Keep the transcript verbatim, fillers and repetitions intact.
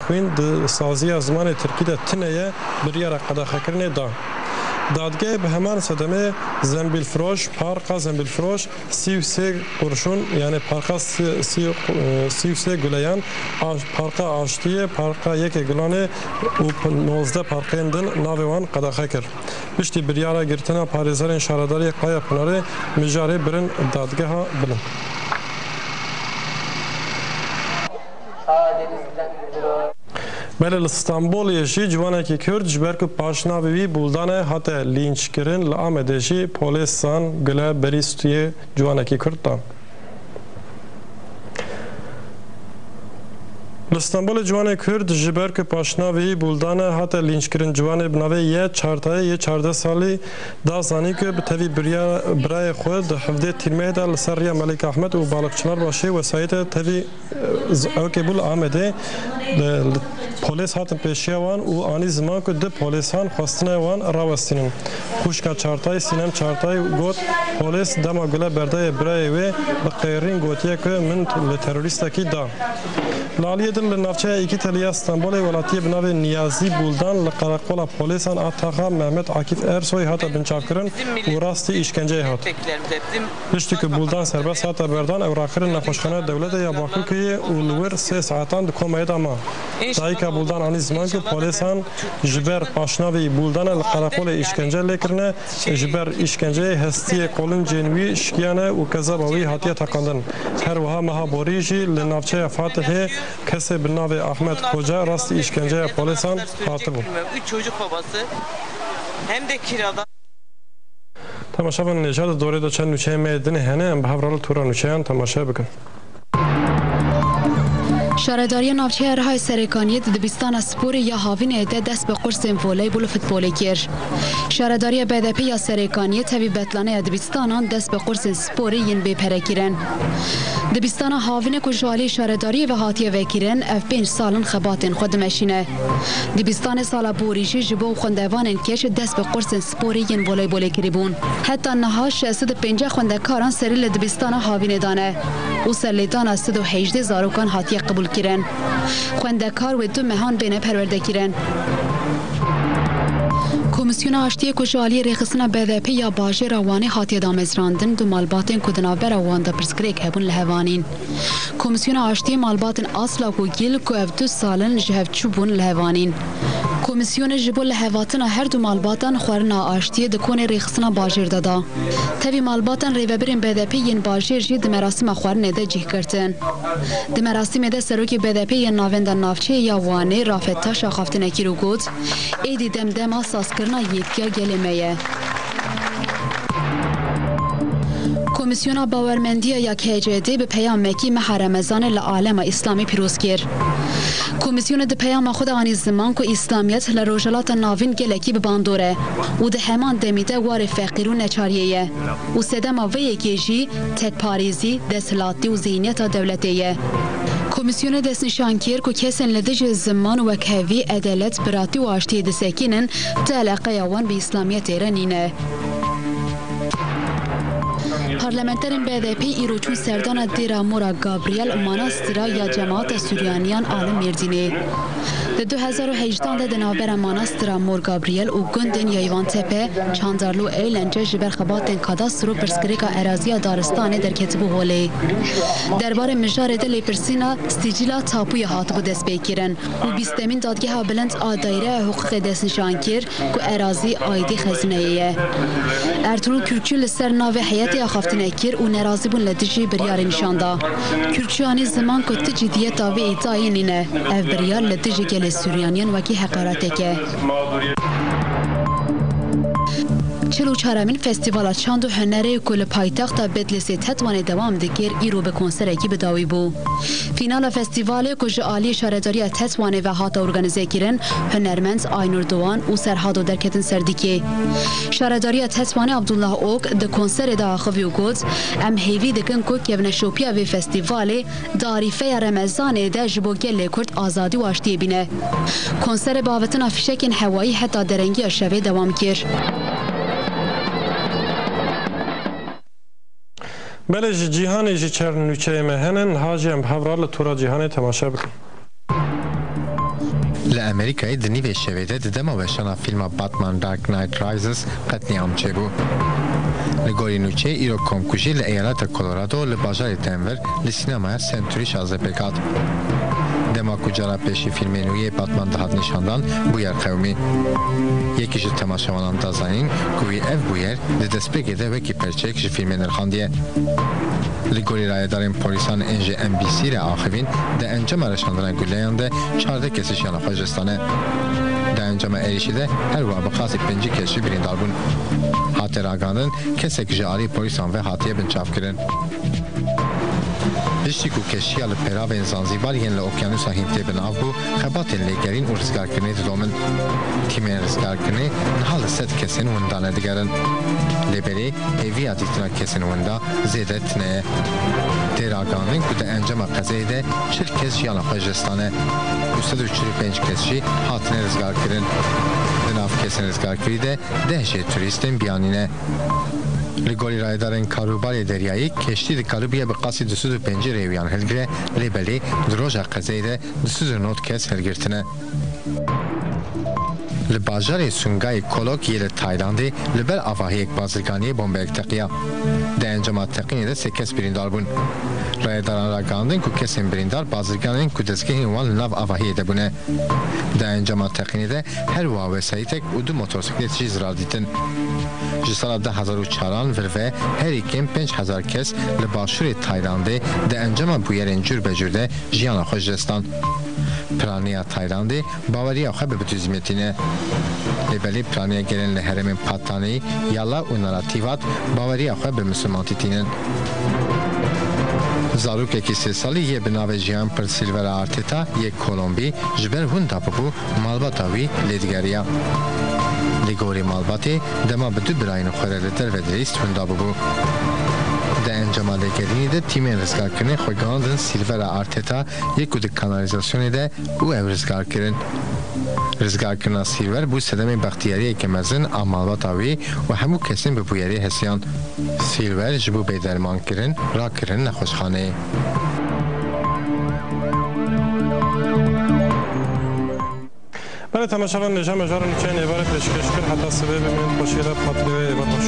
Queen di saziya zimanê tirkî de tune ye, biryara qedexekirinê da. Dadgehê bi heman sedemê zembîlfiroş, parqa zembîlfiroş, sî û sê qurşun, yanî parqa sî, sî, sî û sê guleyan, aş-, parqa aştiyê, parqa yekê gulanê û p-, nozdeh parqên din navê wan qedexe kir. Piştî biryara girtina parêzerên şaredariyê Qaya Pinarê mijarê birin dadgeha bilind. Belê li Stenbolê jî ciwanekî Kurd ji ber ku paşnavê wî Buldan e hate lînçkirin, li Amedê jî polêsan gule berî stûyê ciwanekî Kurd da. Li Stenbolê ciwanê Kurd ji ber ku paşnavê wî Buldan e hate lînçkirin. Ciwanê bi navê Y Çartayê yê çardeh salî da zanîn ku bi tevî birya-, birayê xwe di hevdê Tîrmehê de li ser riya Melik Ahmed û Balıkçılar Başê wesayîtê tevî, e, z-, ewkê bû li Amedê, e, li polês hatin pêşiya wan û anî ziman ku du polêsan xwestine wan rawestînin. Xwişka Çartay, Sînem Çartay got, polês dema gule berdaye birayê wê bi qêrîn gotiye ku min li terorîstekî da. Li aliyê din li navçeya Îkîtelî ya Stenbolê welatiyê bi navê Niyazî Buldan li qereqola polêsan a Taxa Mehmet Akif Ersoy hate binçavkirin û rastî îşkenceyê hat. Piştî ku Buldan serbest hate berdan, ew rakirin nexweşxaneya dewletê ya Bakûkê û li wir sê saetan di komayê de ma. Dayika Buldan anî ziman ku polêsan ji ber paşnavê Buldanê li qereqolê îşkence lê kirine, ji ber îşkenceyê hestiyê qolincên wî şikiyane û kezeba wî hatiye teqandin. Her wiha meha borî jî li navçeya Fatihê kesê bi navê Ahmet Koca rastî îşkenceya polêsan hatibû. Üç çocuk babası hem de kirada. Temaşevan, nêja di dorê de çend nûçeyên me yê din hene, em bi hev re li tora nûçeyan temaşe bikin. Şaredariya Navçeya Rihayê Serêkaniyê di dibistana sporê ya Havînê de dest bi qursên voleybol û futbolê kir. Şaredariya B D P ya Serêkaniyê tevî betlaneya dibistanan dest bi qursên sporê yên bê pere kirin. Dibistana Havînê ku ji alî şaredariyê ve hatiye vekirin, ev pênc sal in xebatên xwe dimeşîne. Dibistanê sala borî jî ji bo xwendevanên keç dest bi qursên sporê yên voleybolê kiribûn. Heta niha şeş sed û pêncî xwendekaran serî li dibistana Havînê dane û serlêdana sed û hejdeh zarokan hatiye qebûlkirin. Xwendekar wê du mehan bêne perwerdekirin. Komîsyona Aştiyê ku ji aliyê rêxistina B D P ya bajêra Wanê hatiye damezrandin, du malbatên ku di navbera wan de pirsgirêk hebûn, li hev anîn. Komîsyona Aştiyê malbatên Aslak û Gîl ku ev du sal in ji hev çûbûn, li hev anîn. Komîsyonê ji bo lihevatina her du malbatan xwarina aştiyê di konê rêxistina bajêr de da. Tevî malbatan rêvebirên B D P yên bajêr jî di merasîma xwarinê de cih girtin. Di merasîmê de serokê B D P yên navenda navçeyê ya Wanê Rafet Taş axaftinê kir û got, êdî dem dema sazkirina yekîtiya gelê me ye. Komîsyona Bawermendiya ya K C D bi peyamekî meha Remezanê li alema Îslamê pîroz kir. Komîsyonê di peyama xwe de anî ziman ku Îslamiyet li Rojhilata Navîn gelekî bi bandor e û di heman demî de warê feqîr û neçariyê ye û sedema vê yekê jî tekparêzî, desthilatî û zîhniyeta dewletê ye. Komîsyonê destnîşan kir ku kesên li dijî ziman, wekhevî, edelet, biratî û aştiyê disekînin, ti eleqeya wan bi Îslamiyetê re nîne. Parlamenterên B D P îro çûn serdana Dêra Mora Gabriel, manastira ya cemaata Suryaniyan a li Mêrdînê. Di du hezar û hejdehan de di navbera manastira Mor Gabriel û gundên Yayvantepe, Çandarlı û Eğlence ji ber xebatên kadastro pirsgirêka eraziya daristanê derketibû holê. Derbarê mijarê de lêpirsîna sicîla tapûyê hatibû destpêkirin û bîstemîn Dadgeha Bilind a Dayreya Hiqûqê destnîşan kir ku erazî aîdî xezîneyê ye. Ertuğrul Kürkçü li ser navê heyetê axaftinê kir û nerazîbûn li dijî biryarê nîşan da. Kürkçü anî ziman ku ti cidiyeta vê îdiayê nîne. Ev biryar li dijî gelê Suryaniyan wekî heqaretek e. Çil û çaremîn Festîvala Çand û Hunerê ku li paytexta Bedlîsê Tetwanê dewam dikir, îro bi konserekî bi dawî bû. Fînala festîvalê ku ji aliyê Şaredariya Tetwanê ve hate organîzekirin, hunermend Aynur Doğan û Serhado derketin ser dîkê. Şaredariya Tetwanê Abdullah Ok di konserê de axivî û got, em hêvî dikin ku kevneşopiya vê festîvalê di arîfeya Remezanê de ji bo gelê Kurd azadî û aştiyê bîne. Konserê bi avêtina fîşekên hewayî heta derengiya şevê dewam kir. Belê, ji cîhanê jî çend nûçeyê me hene, niha jî em bi hev re li tora cîhanê temaşe bikin. Li Amerîkayê di nîvê şevê de di dema weşana fîlma Batman Dark Knight Rises qetlîam çêbû. Li gorî nûçeyê, îro komkujî li eyaleta Colorado li bajarê Denver li sînemaya Century şazdeh pêk hat. Dema ku cara pêşî fîlmên wî yê Batman dihat nîşandan, bûyer qewimî. Yekî ji temaşevanan da zanîn ku wî ev bûyer di destpêkê de wekî perçeyek ji fîlmê nirxandiye. Li gorî rayedarên polîsan ên ji N B C re axivîn, di encama reşandina guleyan de çardeh kesî jiyana xwe ji dest dane. Di encama êrîşê de her wiha bi qasî pêncî kes jî birîndar bûn. Hate ragihandin, kesek ji alî polîsan ve hatiye binçavkirin. Piştî ku keştiya li peravên Zanzîbar yên li Okyanusa Hîndê bi nav bû, xebatên lêgerîn û rizgarkirinê didomin. Tîmên rizgarkirinê niha li sed kesên winda nedigerin. Lê belê hêviya dîtina kesên winda zêde tune ye. Tê ragihandin ku di encama qezayê de çil kes jiyana xwe ji dest dane û sed û çil û pênc kes jî hatine rizgarkirin. Di nav kesên rizgarkirî de deh jê turîstên biyanî ne. Li gorî rayedarên karûbarê deryayî, keştî dikaribiye bi qasî du sed û pêncî rêwiyan hilgire, lê belê di roja qezayê de du sed û nod kes hilgirtine. Li bajarê Sungay Kolok yê li Taylandê li ber avahiyek bazirganiyê bombeyek teqiya. Di encama teqînê de sê kes birîndar bûn. Rayedaran ragihandin ku kesên birîndar bazirganên ku dezgehên wan li nav avahiyê de bûne. Di encama teqînê de her wiha wesayîtek û du motosiklet jî zirar dîtin. Ji sala du hezar û çaran vir ve herî kêm pênc hezar kes li başûrê Taylandê di encama bûyerên cûr be cûr de jiyana xwe ji dest dan. Piraniya Taylandê baweriya xwe bi Budîzmê tîne. Lê belê piraniya gelên li herêmên Pattanî, Yala û Narathiwat baweriya xwe bi misilmantî tînin. Zarokekî sê salî yê bi navê Jean Paul Silvera Arteta yê Kolombî ji ber winda bûbû, malbata wî lêdigeriya. Li gorî malbatê, dema bi du birayên xwe re li derve dilîst winda bûbû. Di encama lêgerînê de tîmên rizgarkirinê xwe gihand Silvera Arteta yê ku di kanalîzasyonê de û ew rizgar kirin. Rizgarkirina Silver bû sedemê bextiyariyeke mezin a malbata wî û hemû kesên bi bûyerê hesiyan. Silver ji bo bêdermankirin rakirin nexweşxaneyê. Belê temaşevan, nêja me ji wan re nûçeyên êvarê pêşkêş kir. Heta sibê bimînin, xweşiyê de bi xatirê we, êvar xweş.